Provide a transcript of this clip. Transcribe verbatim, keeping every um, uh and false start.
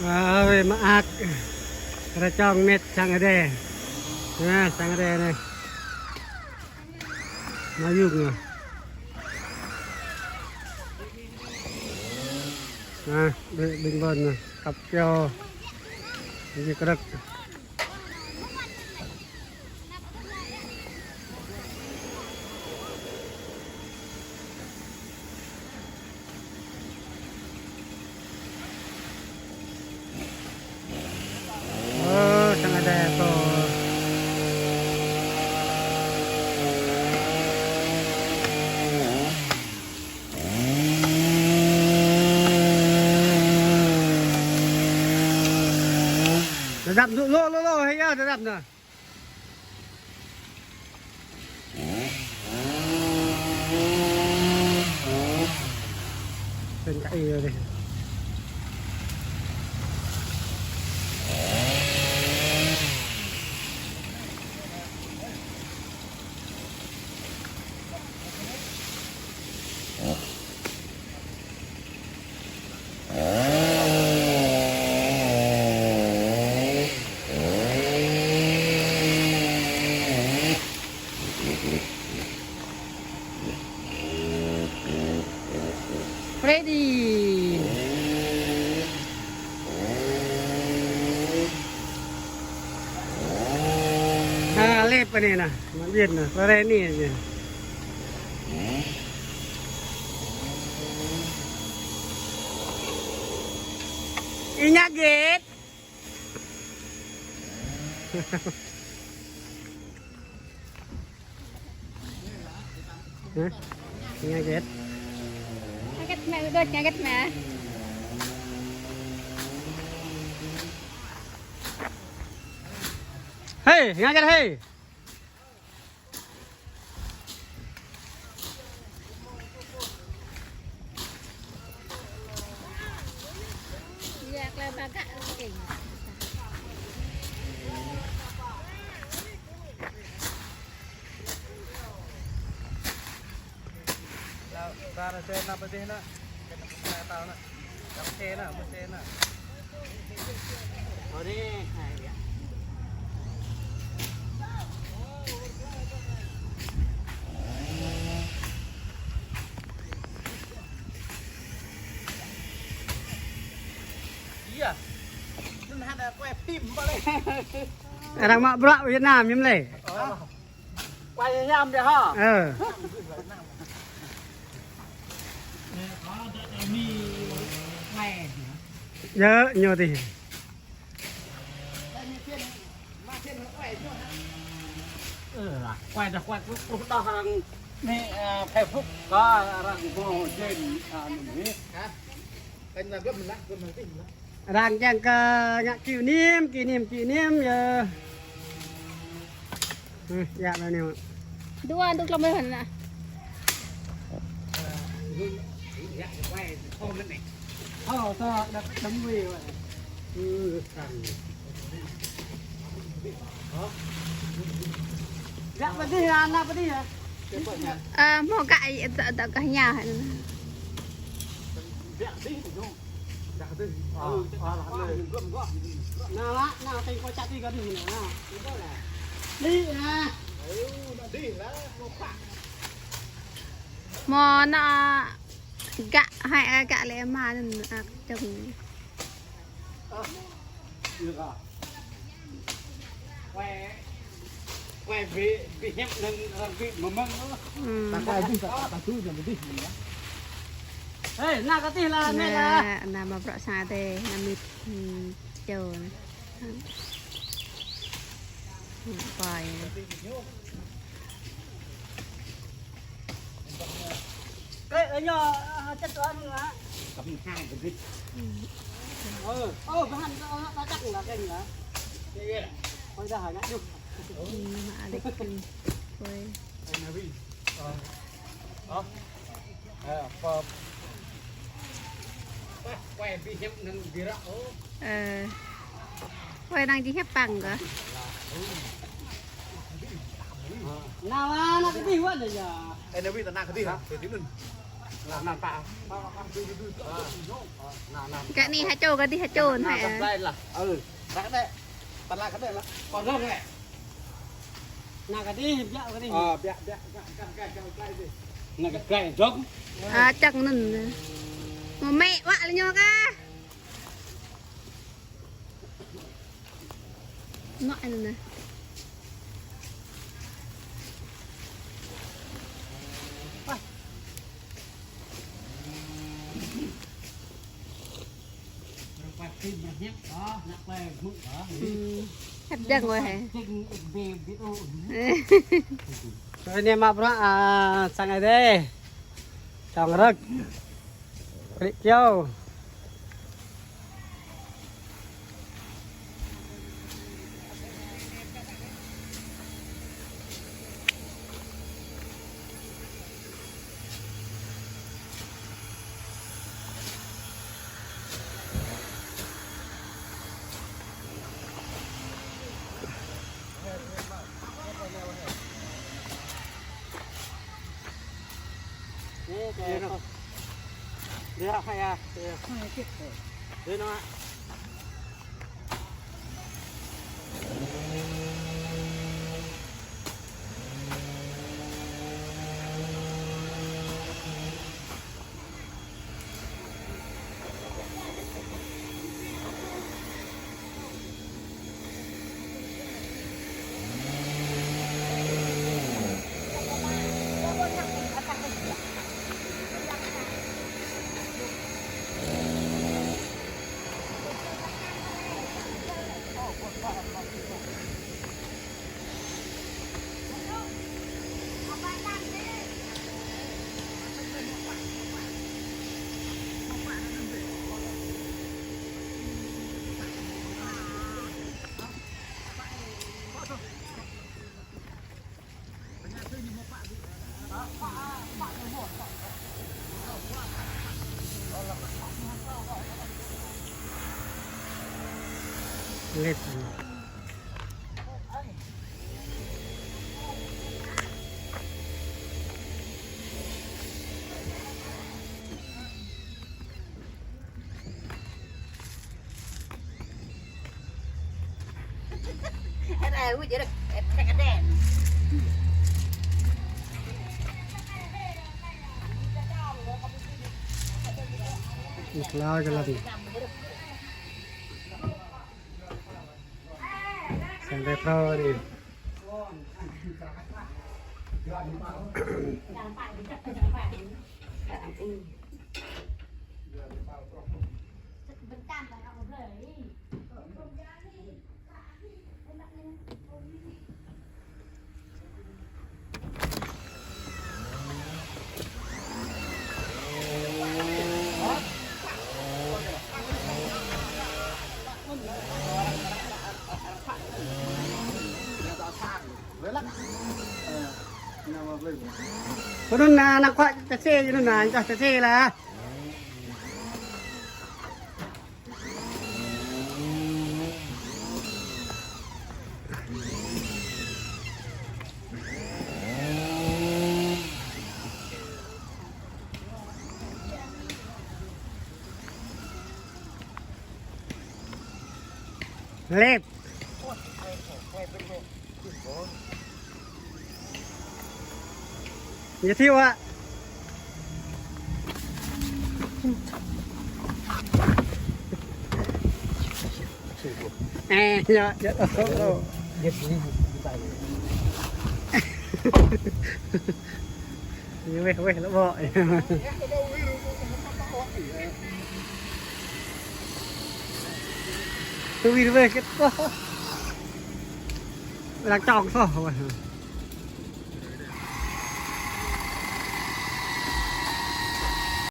Ơi, mơak. Rơčong mĕt sang adai. Nah, sang adai anai. Mơyŭng anai. Nah, ƀing, ƀing ƀôn anai. Kăp kơyâo. Ini krek. Ơ, sang adai pô. Tơdăp dŏ, lŏ, lŏ, lŏ, hơi yơh, tơdăp anai. Pên čai yơh dih. Ready. Ha, lĕp anai nah, mă ƀiă nah, lare anai yơh. Ih, ngă hơget? Hah? Ngă hơget? Ngă hơget mă, đôč ngă hơget mă. Hei, ngă hơget hei? Arăng mă bruă Việt Nam hiam lĕ? Quay Việt Nam đi hả? Ờ. Djơ̆ ñu tih. Quay dah, quay, quay, quay dah arăng. Anai, à, Facebook có arăng vô trên, à, anai. Hả? Kênh là gấp mình lắm, gấp mình lắm. Arăng kiăng kơ ngă kỷ niệm, kỷ niệm, kỷ niệm yơh. Ơ, yă anai. Dua, dua kilometer anai. Ơ, ta đập đấm quê. Ơ, căng. Yă, pơdih, ană pơdih yă. Ơ, hmâo gak, ta, ta gah ñu. Yă, pơdih. Hmâo ană gak, hai gak lĕ mă anŭn, a, čŏng. Ơ. Quay, quay bi, bi hiăp anŭn arăng bi mơmăng. Hmm. Ta quay bi, ta, ta tui anŭn bi. Hei, ană kơ tih lah, anai lah. Ană mă bruă sang adai, ană mĭt, hmm, čô. Hmm, quay. Ê, ê, nho, à, chết rồi, anh hả? Cặp hai cái gì? Ờ, ờ, bà Hạnh, ờ, bà chắc là cái gì hả? Ôi, đã hỏi ngại đúng. Ừ, mà Alex, ừ. Ôi. Ê, Navi. Ờ. Ờ. Ơ, pơ-, ơ, quay bi hiăp anŭn bi ră, ơ. Ơ. Quay anŭn bi hiăp păng kơ. Nao, nao kơ tih wơ̆t yơh. Ê, anai wĭt ta nao kơ tih hă? Kơ tih anŭn. Kơ anai hơčô, kơ adih hơčô anai. Anai kơ adih, biă kơ adih. Anai kơ adih, jŏk. Ơ, čang anŭn. Mơ̆ mĕ wă lĕ ñu kah. Ngă anŭn anai. Hơ̆t dơ̆ng wơ̆t hă. Anai mă bruă, ơ, sang Ơi Adai. Čong rơ̆k. Krik kiêu. Lĕ. Ikla ke lagi. Sampai pro ni. Pơnun na, na kuă tơsê, pơnun na, čah tơsê lah. Lĕ. Giới thiệu ạ. Ê, dạ, dạ, ờ, ờ. Weh, weh, lĕ ƀô̆. Tui weh, kĕt kôh. Lăng čong soh, weh.